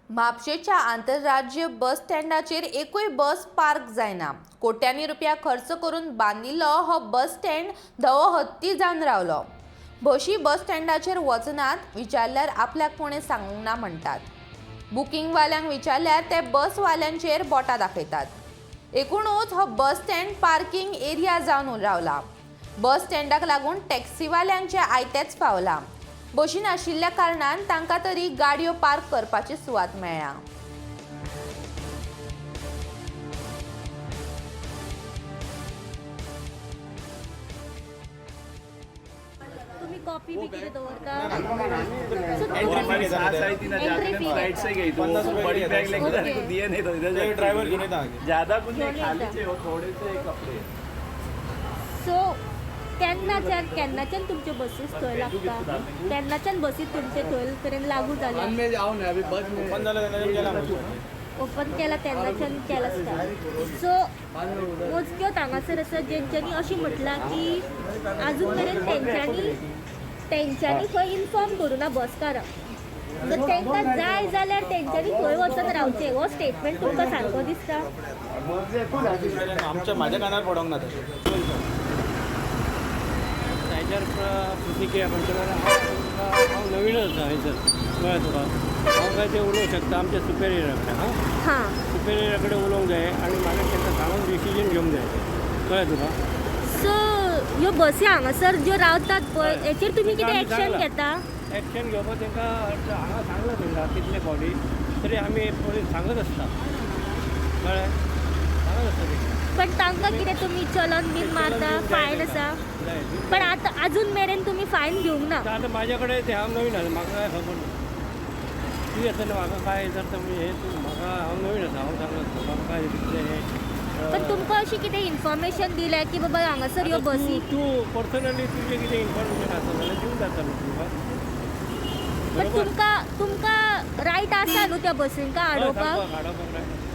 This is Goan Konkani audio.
म्हापशेच्या आंतरराज्य बस स्टँडाचेर एकूय बस पार्क जायना. कोट्यांनी रुपया खर्च करून बांदिल्लो हो बस स्टँड धवो हत्ती जावन रावलो. बशी बस स्टँडाचेर वचनात, विचारल्यार आपल्याक कोणें सांगूंक ना म्हणटात. बुकिंगवाल्यांक विचारल्यार ते बसवाल्यांचेर बोटां दाखयतात. एकूणच हो बस स्टँड पार्किंग एरिया जावन रावला. बस स्टँडाक लागून टॅक्सीवाल्यांचें आयतेंच पावलां. बशी नाशिल्ल्या कारणान तांकां तरी गाडयो पार्क करपाची सुवात मेळ्ळ्या. तुम्ही कॉपी बी कितें दवरता? एंट्री फी सास आई थी ना, एंट्री जाते फी फ्लाइट से गई तो 50 वो रुपए बड़ी लिया बैग था लेके उसने। जाने को दिए नहीं तो इधर ते जाके ड्रायव्हर घेऊन येता आगे. ज्यादा कुछ नहीं, घेऊन खाली येता. चाहिए वो थोड़े से कपड़े. सो केन्नाच्यान केन्नाच्यान तुमच्यो बसीस थंय लागता, केन्नाच्यान बसी तुमचे थंय मेरेन लागू जाल्या? ओपन झालं तेन्ना केला आमच्या. ओपन केला तेन्नाच्यान केला स्टार्ट. सो मोजक्योच हांगासर आसा जेंच्यांनी अशें म्हटलां की आजून मेरेन तेंच्यांनी तेंच्यांनी खंय इन्फॉर्म करूं ना बसकारांक. सो तांकां जाय जाल्यार तेंच्यांनी खंय वचून रावचें. हो स्टेटमेंट तुमकां सारको दिसता? आमच्या माझ्या कानार पडोंक ना तशें. ताच्यार प्रतिक्रिया म्हणटा हांव नवीनच आसा हयसर, कळ्ळें तुका? हांव काय तें उलोवंक शकता आमच्या सुपेरियरा कडेन. हां, हां, सुपेरियरा कडेन उलोवंक जाय आनी मागीर तांकां सांगून डिसिजन घेवंक जाय, कळ्ळें तुका? सो ह्यो बसी हांगासर ज्यो रावतात पळय, हेचेर तुमी कितें आमी एक्शन सांगलां. घेता? एक्शन घेवपाक तांकां हांगा सांगलां तांकां कितले फावटी तरी आमी पोलीस सांगत आसता, कळ्ळें? सांगत आसता तांकां. पण तांकां कितें तुमी चलन बीन मारता, फायन आसा? जाय. पण आतां आजून मेरेन तुमी फायन घेवंक ना? आतां म्हाज्या कडेन ते हांव नवीन आसा, म्हाका काय खबर ना. ती आसा न्हू, म्हाका काय जाता म्हणजे हें तूं म्हाका, हांव नवीन आसा, हांव सांगत म्हाका काय कितलें हें. पण तुमकां अशी कितें इन्फॉर्मेशन दिल्या की बाबा हांगासर ह्यो आतां बसी? तूं तूं पर्सनली तुजें कितें इन्फॉर्मेशन आसा जाल्यार दिवंक जाता न्हू तुका? पण बरोबर? तुमकां तुमकां रायट आसा न्हू त्या बसींक हय, आडोवपाक? सांगपाक, आडोवपाक right.